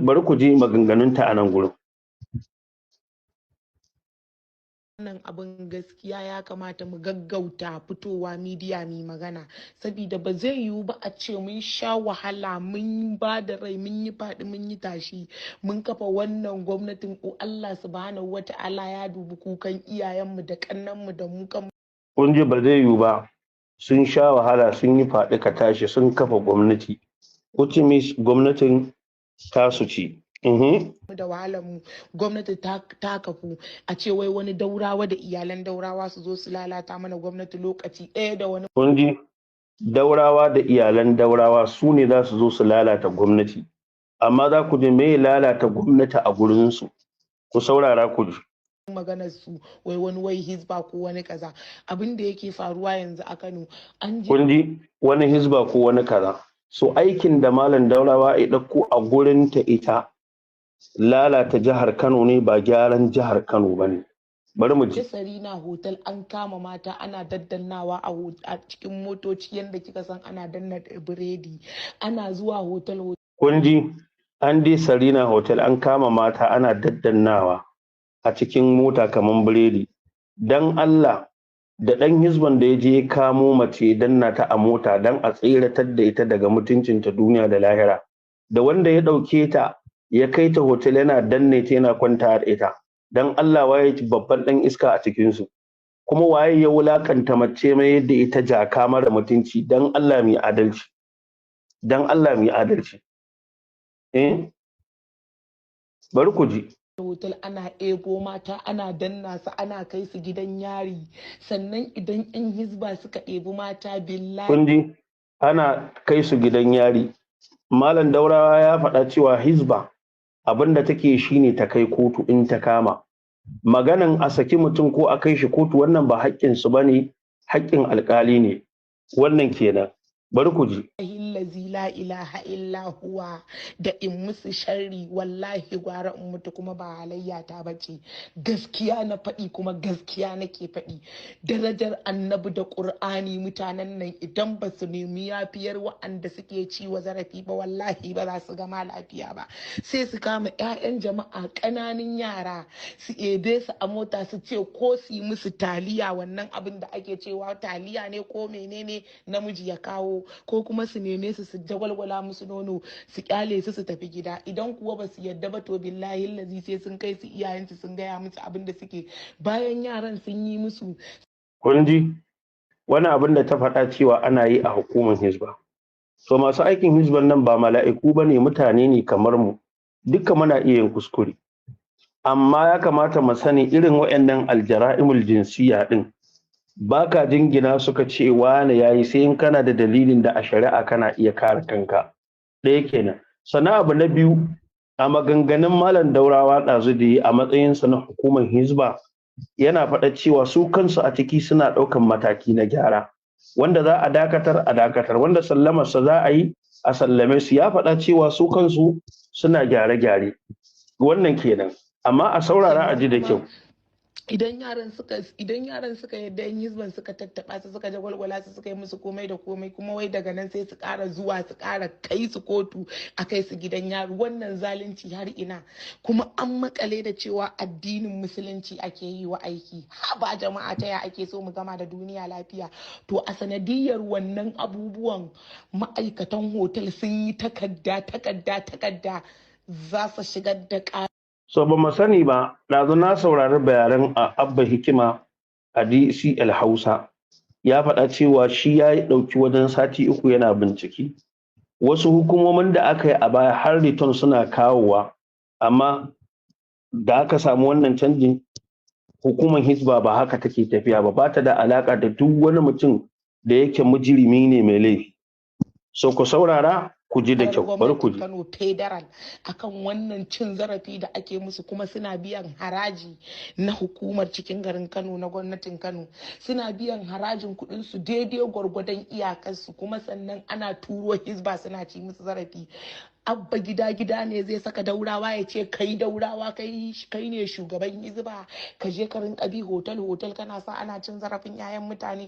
Bari ku ji maganganunta a nan gurin. Wannan abin gaskiya ya kamata mu gaggauta fitowa midiya mu magana, saboda ba zai yiwu ba a ce mun sha wahala, mun ba da rai, mun yi faɗi, mun yi tashi, mun kafa wannan gwamnatin. Ko Allah Subhanahu wata'ala ya dubi kukan iyayenmu da kannanmu da mu kan. Kun ji, ba zai yiwu ba, sun sha wahala, sun yi faɗi ka tashi, sun kafa gwamnati, which means gwamnatin tasu ce. Da wahalar mu gwamnati ta kafu, a ce wai wani Daurawa da iyalan Daurawa su zo su lalata mana gwamnati lokaci ɗaya da wani. Kun ji, Daurawa da iyalan Daurawa su ne za su zo su lalata gwamnati, amma za ku ji me lalata gwamnati a gurinsu. Ku saurara ku ji. Maganar su wai wani wai Hizba ko wani kaza, abin da yake faruwa yanzu a Kano, an je Kun ji, wani Hizba ko wani kaza. So aikin da Malam Daurawa ya ɗauko a gurin ta ita lalata jihar Kano ne, ba gyaran jihar Kano ba ne. Bari mu ji. Sarina Hotel, an kama mata ana daddannawa a cikin motoci yadda kika san ana danna biredi, ana zuwa hotel. Kun ji, an dai Sarina Hotel an kama mata ana daddannawa a cikin mota kamar biredi. Dan Allah, da ɗan Hizban da ya je ya kamo mace danna ta a mota dan a tseratar da ita daga mutuncinta duniya da lahira, da wanda ya ɗauke ta ya kai ta hotel yana danne ta yana kwanta da ita, dan Allah waye babban ɗan iska a cikin su? Kuma waye ya wulakanta mace mai yadda ita jaka mara mutunci? Dan Allah mai adalci, dan Allah mai adalci, eh, bari ku ji. Hotel ana ebo mata ana danna su ana kai su gidan yari. Sannan idan yan Hizba suka ɗebi mata, billahi Kun ji, ana kai su gidan yari. Malam Daurawa ya faɗa cewa Hizba abinda take shine ta kai kotu in ta kama. Maganan a saki mutum ko a kai shi kotu, wannan ba haƙƙin su bane, haƙƙin alƙali ne. Wannan kenan. Bari ku ji. Allazi la ilaha illa huwa, da in musu sharri, wallahi gwara in mutu. Kuma ba halayya ta bace, gaskiya na faɗi kuma gaskiya nake faɗi. Darajar Annabi da Ƙur'ani, mutanen nan idan ba su nemi yafiyar wa'anda suke ci wa zarafi ba, wallahi ba za su gama lafiya ba. Sai su kama 'ya'yan jama'a, ƙananan yara, su ebe su a mota, su ce ko su yi musu taliya, wannan abin da ake cewa taliya ne ko menene, namiji ya kawo, ko kuma su neme su su jagwalgwala musu nono, su kyale su su tafi gida. Idan kuwa ba su yadda ba, to billahi lazi sai sun kai su iyayensu sun gaya musu abin da suke bayan yaran sun yi musu. Kun ji wani abin da ta faɗa cewa ana yi a hukumar Hizba. So masu aikin Hizban nan ba mala'iku ba ne, mutane ne kamar mu, dukka muna iya yin kuskure. Amma ya kamata mu sani irin waɗannan aljara'imul jinsiya din ba ka jingina suka ce wane yayi, sai in kana da dalilin da a shari'a kana iya kare kanka. Ɗaya kenan. Sannan abu na biyu, a maganganun Malam Daurawa ɗazu da yi a matsayinsa na hukumar Hizba, yana faɗa cewa su kansu a ciki suna ɗaukan mataki na gyara, wanda za a dakatar a dakatar, wanda sallamarsa za a yi a sallame su. Ya faɗa cewa su kansu suna gyare-gyare. Wannan kenan. Amma a saurara a ji da kyau. Idan yaran suka yadda, yan Hizban suka tattaba su, suka jagwalgwala su, suka yi musu komai da komai, kuma wai daga nan sai su kara zuwa su kara kai su kotu, a kai su gidan yaro. Wannan zalunci har ina? Kuma an makale da cewa addinin Musulunci ake yi wa aiki. Haba jama'a, ta ya ake so mu gama da duniya lafiya? To a sanadiyar wannan abubuwan, ma'aikatan hotel sun yi takarda, takarda, takarda, za su shigar da ƙara. So ba mu sani ba, ɗazu na saurari bayanan a Abba Hikima a DCL Hausa, ya faɗa cewa shi ya ɗauki wajen sati 3 yana bincike. Wasu hukumomin da aka yi a baya har return suna kawowa, amma da aka samu wannan canjin, hukumar Hisba ba haka take tafiya ba, ba ta da alaka da duk wani mutum da yake mujirimi ne mai laifi. So ku saurara ku ji da kyau, bari ku ji. Kano Federal akan wannan cin zarafi da ake musu. Kuma suna biyan haraji na hukumar cikin garin Kano, na gwamnatin Kano, suna biyan harajin kuɗin su daidai gwargwadon iyakarsu, kuma sannan ana turo Hizba suna ci musu zarafi. Abba Gida Gida ne zai saka Daurawa ya ce, "Kai Daurawa, kai ne shugaban Hizba, ka je ka rinka bi hotel hotel kana sa ana cin zarafin 'ya'yan mutane."